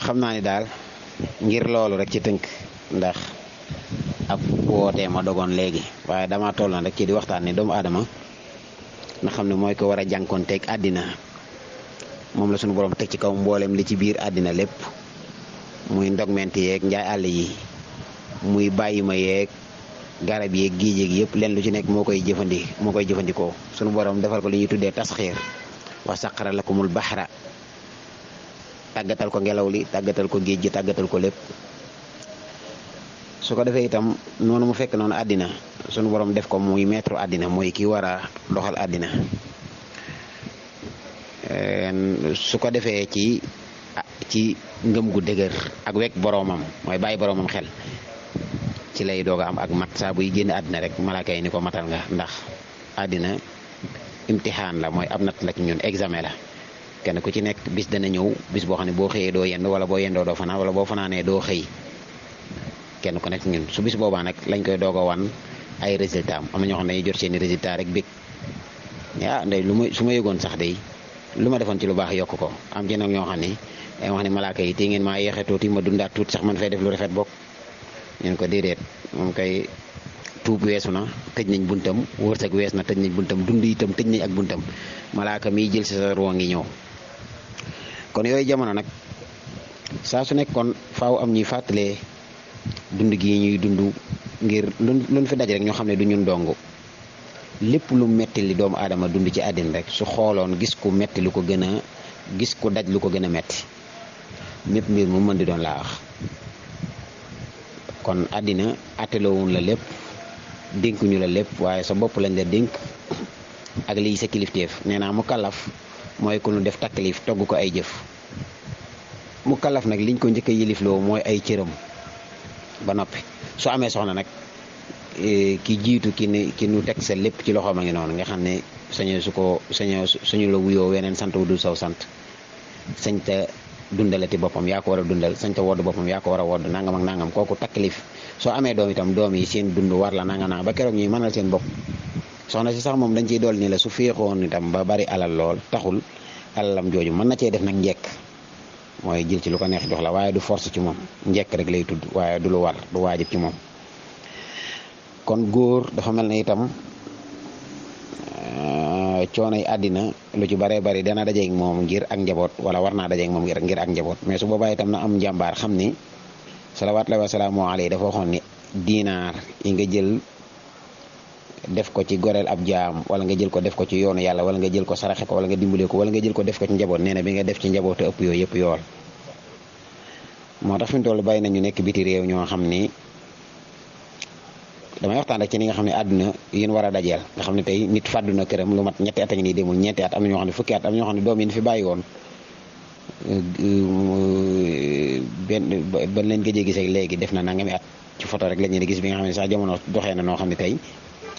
xam naa ni daal ngir loolu rek ci tënk ndax ab wootee ma dogoon léegi waaye dama tolloon rek ci di waxtaan ni doomu aadama nga xam ne mooy ko war a jànkoonteeg àddina moom la suñu borom teg ci kaw mboolem li ci biir àddina lépp muy ndogment yeeg njaay àll yi muy bàyyi ma yeeg garab yeeg géej yeeg yëpp leen lu ci nekk moo koy jëfandikoo suñu borom defal ko li ñuy tuddee tasxiir wa saqara lakumul baxra tàggatal ko ngelaw li tàggatal ko géej gi tàggatal ko lépp su ko defee itam noonu mu fekk noonu àddina sunu borom def ko muy maître àddina mooy ki war a doxal àddina su ko defee ci ngëm gu dëgër ak wekk boroomam mooy bàyyi boroomam xel ci lay doog a am ak mat saa buy génn àddina rek malaaka yi ni ko matal nga ndax àddina imtixaan la mooy ab natt la ci ñun examen la kenn ku ci nekk bis dana ñëw bis boo xam ne boo xëyee doo yend wala boo yendoo doo fanaan wala boo fanaanee doo xëy kenn ku nekk ñun su bis boobaa nag lañ koy doog a wan ay résultat am na ñoo xam ne dañuy jot seeni résultat rek bég ndey su ma yëgoon sax day lu ma defoon ci lu baax yokk ko am ci nag ñoo xam ne day wax ne malaaka yi te ngeen maa yeexe tuuti ma dundaat tuuti sax man fay def lu rafet bokk ñeen ko déedéet moom kay tuub weesu na tëj nañ buntam wërsëg wees na tëj nañ buntam dund itam tëj nañ ak buntam malaaka miy jël si sa roo ngi ñëw kon yooyu jamono nag saa su nekkoon faaw am ñuy fàttalee dund gi ñuy dund ngir luñ fi daj rek ñoo xam ne du ñun dong lépp lu metti li doomu aadama dund ci àddina rek su xooloon gis ku metti lu ko gën a gis ku daj lu ko gën a metti mépp mbir mu mën di doon laa wax kon àddina atteloowun la lépp dénkuñu la lépp waaye sa bopp lañ la dénk ak lii sa kilifteef nee naa mu kalaf mooy ku nu def taklif togg ko ay jëf mu kalaf nag liñ ko njëkk a yilifloo mooy ay cëram ba noppi su amee soxna nag ki jiitu ki nu teg sa lépp ci loxoom a ngi noonu nga xam ne suñu la wuyoo weneen sant wu dul saw sant sañ ta dundalati boppam yaa ko war a dundal sañ ta wodd boppam yaa ko war a wodd nangam ak nangam kooku taklif soo amee doom itam doom yi seen dund war la nanga naa ba keroog ñuy mënal seen bopp soxna si sax moom dañ ciy dool ni la su féexoon itam ba bari alal lool taxul alalam jooju mën na cee def nag njekk mooy jël ci lu ko neex jox la waaye du force ci moom njekk rek lay tudd waaye du lu war du waajib ci moom kon góor dafa mel ne itam coonoy àddina lu ci baree bari dana dajeeg moom ngir ak njaboot wala war naa dajeeg moom ngir ak njaboot mais su boobaa itam na am njàmbaar xam ni salawaatullaahi wa salaamu alayhi dafa waxoon ni diinaar yi nga jël def ko ci goreel ab jaam wala nga jël ko def ko ci yoonu yàlla wala nga jël ko saraxe ko wala nga dimbale ko wala nga jël ko def ko ci njaboot nee na bi nga def ci njaboot te ëpp yooyu yëpp yool moo tax fi mu toll bàyyi nañu nekk biti réew ñoo xam ni damay waxtaan rek ci ni nga xam ne àdduna yéen war a dajeel nga xam ne tey nit fàddu na këram lu mat ñetti at a ngi nii demul ñeenti at am na ñoo xam ne fukki at am na ñoo xam ne doom yi fi bàyyi woon ba leen gëjee gisee léegi def na nangami at ci photo rek la ñu gis bi nga xam ne sax jamono doxee na noo xam ne tey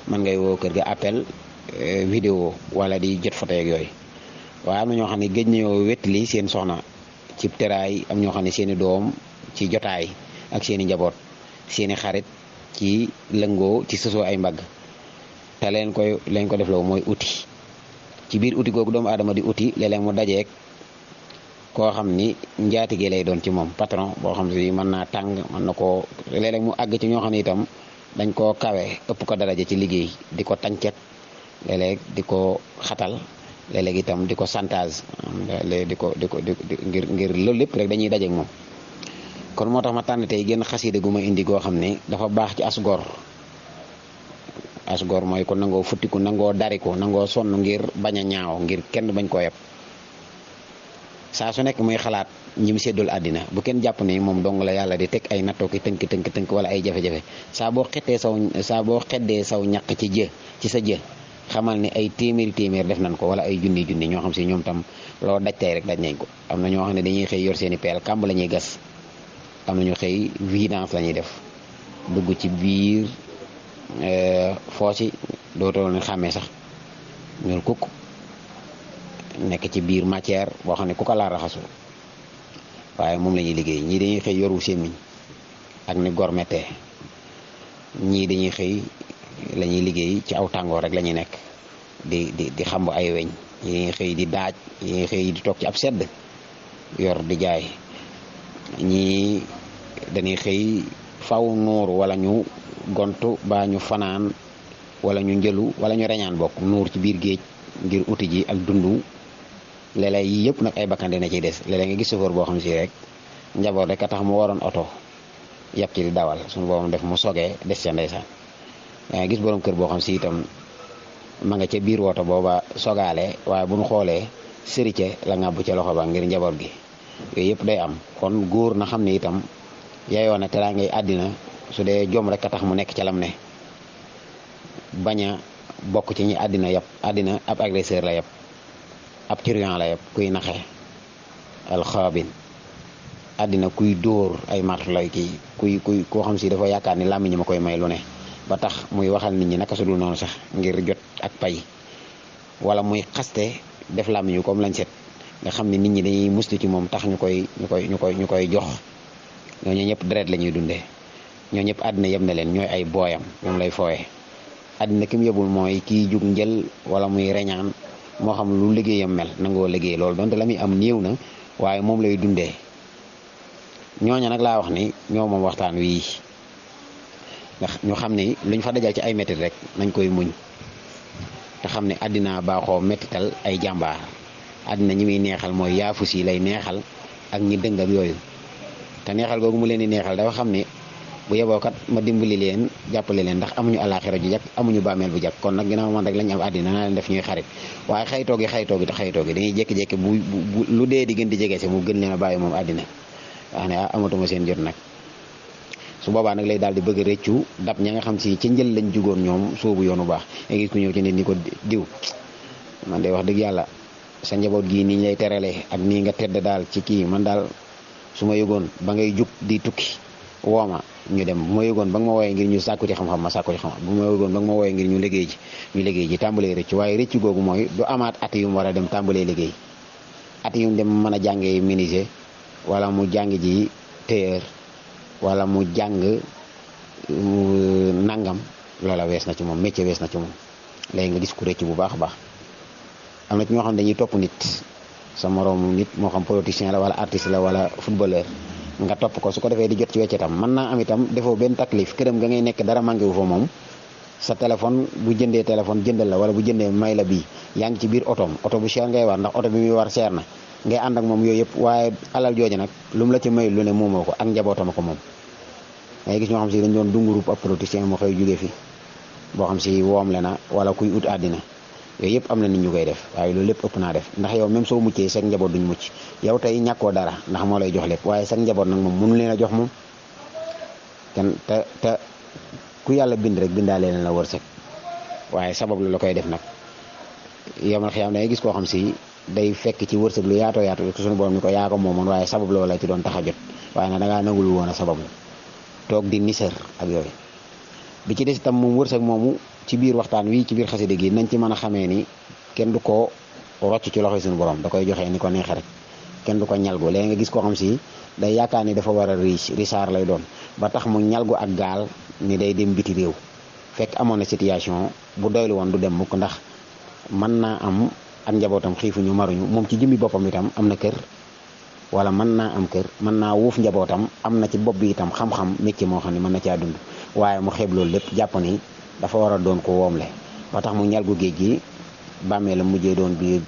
man ngay woo kër ga appel vidéo wala di jot photo yeeg yooyu waaye am na ñoo xam ne gëj nañoo wétali seen soxna ci teraay am ñoo xam ne seeni doom ci jotaay ak seeni njaboot seeni xarit ci lëngoo ci sësoo ay mbagg te leen ko def loo mooy uti ci biir uti googu doomu aadama di uti léeg-léeg mu dajeek koo xam ni njaatige lay doon ci moom patron boo xam si mën naa tàng mën na koo léeg-léeg mu àgg ci ñoo xam ne itam dañ koo kawe ëpp ko daraja ci liggéey di ko tàncet léeg-léeg di ko xatal léeg-léeg itam di ko chantage léeg ngir loolu lépp rek dañuy dajeek moom kon moo tax ma tànn tey génn xasiida gu ma indi goo xam ne dafa baax ci asgor mooy ko nangoo futtiku nangoo dariku nangoo sonn ngir bañ a ñaaw ngir kenn bañ koo yeb saa su nekk muy xalaat ñi mu séddul àddina bu kenn jàpp ni moom dong la yàlla di teg ay nattoo ki tënk wala ay jafe-jafe saa boo xeddee saw ñàkk ci sa jë xamal ni ay téeméer def nañ ko wala ay junni ñoo xam si ñoom tam loo daj tey rek daj nañ ko am na ñoo xam ne dañuy xëy yor seeni peel kàmb la ñuy gas am na ñu xëy vidange la ñuy def dugg ci biir foosi dootoo leen xàmmee sax ñuul kukk nekk ci biir matière boo xam ne ku ko laa raxasu waaye moom la ñuy liggéey ñii dañuy xëy yoru sémmiñ ak ni gormete ñii dañuy xëy la ñuy liggéey ci aw tàngoor rek la ñuy nekk di xamb ay weñ ñi dañuy xëy di daaj ñi dañuy xëy di toog ci ab sedd yor di jaay ñii dañuy xëy faw nuur wala ñu gontu baa ñu fanaan wala ñu njëlu wala ñu reñaan bokk nuur ci biir géej ngir uti ji ak dundu léeg-léeg yii yëpp nag ay bakkan dina ciy des léeg-léeg nga gis chauffeur boo xam si rek njaboot rek a tax mu waroon oto yàpp ci di dawal suñu boobam def mu sogee des ca ndeysaan yaa gis borom kër boo xam si itam ma nga ca biir woto booba sogaale waaye bu ñu xoolee sërice la ngàbbu ca loxo ba ngir njaboot gi yooyu yëpp day am kon góor na xam ne itam yaayoo na teraa ngay àddina su dee jom rek a tax mu nekk ca lam ne bañ a bokk ci ñi àddina yàpp àddina ab agresseur la yàpp ab truand la yàpp kuy naxe alxaabin àddina kuy dóor ay martu lay kuy koo xam si dafa yaakaar ni làmmiñ ma koy may lu ne ba tax muy waxal nit ñi naka su dul noonu sax ngir jot ak pay wala muy xaste def làmmiñu comme lañ set nga xam ne nit ñi dañuy musli ci moom tax ñu koy jox ñooñu ñëpp deret la ñuy dundee ñoo ñëpp àddina yem na leen ñooy ay booyam moom lay fooye àddina ki mu yebul mooy kiy jug njël wala muy reñaan moo xam lu liggéeyam mel nangoo liggéey loolu donte la muy am néew na waaye moom lay dundee ñooña nag laa wax ni ñoo moom waxtaan wii ndax ñu xam ni luñ fa dajal ci ay métit rek nañ koy muñ te xam ne àddina baaxoo métital ay jàmbaar àddina ñi muy neexal mooy yaafus yi lay neexal ak ñi dëng ak yooyu te neexal googu mu leen di neexal dafa xam ne bu yeboo kat ma dimbali leen jàppale leen ndax amuñu àllaaxira ju jàkk amuñu bàmmeel bu jàkk kon nag ginnaaw man rek lañ am àddina naa leen def ñuy xarit waaye xaytoo gi te xaytoo gi dañuy jékki-jékki bu lu dee di gën di jege si mu gën leen a bàyyi moom àddina wax ne amatuma seen jot nag su boobaa nag lay daal di bëgg a rëccu dab ña nga xam si ci njël lañ jugoon ñoom soobu yoonu baax nga gis ku ñëw ci nit ñi ko diw man de wax dëgg yàlla sa njaboot gii nii lay teralee ak nii nga tedd daal ci kii man daal su ma yëgoon ba ngay jug di tukki wooma ñu dem bu ma yëgoon ba nga ma wooyee ngir ñu sàkku ci xam-xam ma sàkku ci xam-xam bu ma yëgoon ba nga ma wooyee ngir ñu liggéey ji tàmbalee rëcc waaye rëcc googu mooy du amaat at yu mu war a dem tàmbalee liggéey at yu mu dem mën a jàngee menuisier wala mu jàng ji tailleur wala mu jàng nangam loola wees na ci moom métier wees na ci moom léegi nga gis ku rëcc bu baax a baax am na ci ñoo xam ne dañuy topp nit sa moroom nit moo xam politicien la wala artiste la wala footballeur nga topp ko su ko defee di jot ci weccetam mën naa am itam defoo benn taklif këram nga ngay nekk dara manqué wu fa moom sa téléphone bu jëndee téléphone jëndal la wala bu jëndee may la bii yaa ngi ci biir otoom oto bu cher ngay war ndax oto bi muy war cher na ngay ànd ak moom yooyu yëpp waaye alal jooju nag lu mu la ci may lu ne moomoo ko ak njabootam ko moom ngay gis ñoo xam si dañ doon dungurub ab politicien moo xëy jóge fi boo xam si woom le na wala kuy ut àddina yooyu yëpp am na nit ñu koy def waaye loolu lépp ëpp naa def ndax yow même soo muccee sag njaboot duñ mucc yow tey ñàkkoo dara ndax moo lay jox lépp waaye sag njaboot nag moom mënu leen a jox moom te ku yàlla bind rek bindaale leen la wërsëg waaye sabab lu la koy def nag yow man xëy na gis koo xam si day fekk ci wërsëg lu yaatoo yaatu suñu borom ni ko yaa ko moomoon waaye sabab loo la ci doon tax a jot waaye nag dangaa nangul woon a sabab toog di nisër ak yooyu bi ci des itam moom wërsëg moomu ci biir waxtaan wi ci biir xasida gi nañ ci mën a xamee ni kenn du ko rocc ci loxoy suñu borom da koy joxee ni ko neexee rek kenn du ko ñalgu léegi nga gis koo xam si day yaakaar ni dafa war a risaar lay doon ba tax mu ñalgu ak gaal ni day dem biti réew fekk amoon na situation bu doylu woon du dem mukk ndax mën naa am ak njabootam xiifuñu maruñu moom ci jëmmi boppam itam am na kër wala mën naa am kër mën naa wuuf njabootam am na ci bopp bi itam xam-xam métier moo xam ne mën na caa dund waaye mu xeeb loolu lépp jàpp ni dafa war a doon ko woomle ba tax mu ñalgu géej gi bàmmee la mujjee doon biir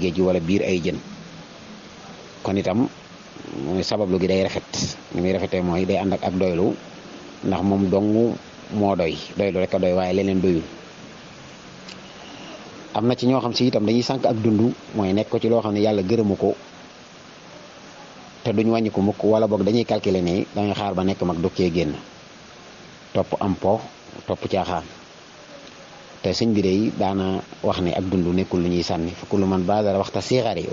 géej gi wala biir ay jën kon itam sabablu gi day rafet ni muy rafetee mooy day ànd ak doylu ndax moom dong moo doylu rek a doy waaye leneen doyul am na ci ñoo xam si itam dañuy sànq ak dund mooy nekk ko ci loo xam ne yàlla gërëmu ko te duñ wàññi ko mukk wala boog dañuy calculer ne dangay xaar ba nekk mag dokkee génn topp am po topp caaxaan te sëñ bi day daana wax ne ak dund nekkul lu ñuy sànni fa kullu man baadara waxtu sixari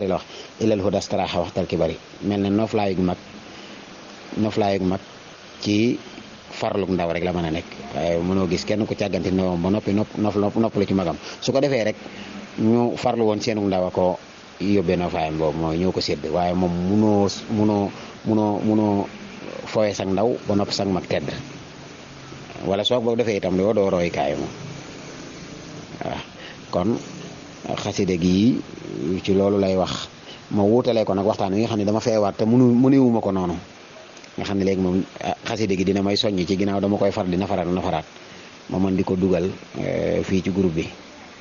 la wax ilal huda staraxa waxtal ki bari mel ne noflaayug mag ci farluk ndaw rek la mën a nekk waaye mënoo gis kenn ku càgganti ndawam ba noppi noppalu ci magam su ko defee rek ñu farlu woon seenug ndaw a ko yóbbee noflaayam boobu mooy ñoo ko sédd waaye moom munoo fooye sag ndaw ba noppi sag mag tedd wala soog boobu defee itam doo roy kaay moom waaw kon xaside gi ci loolu lay wax ma wuutalee ko nag waxtaan wi nga xam ne dama feewaat te mënuwuma ko noonu nga xam ne léegi moom xasida gi dina may soññ ci ginnaaw dama koy far di nafaraat ma mën di ko dugal fii ci groupe bi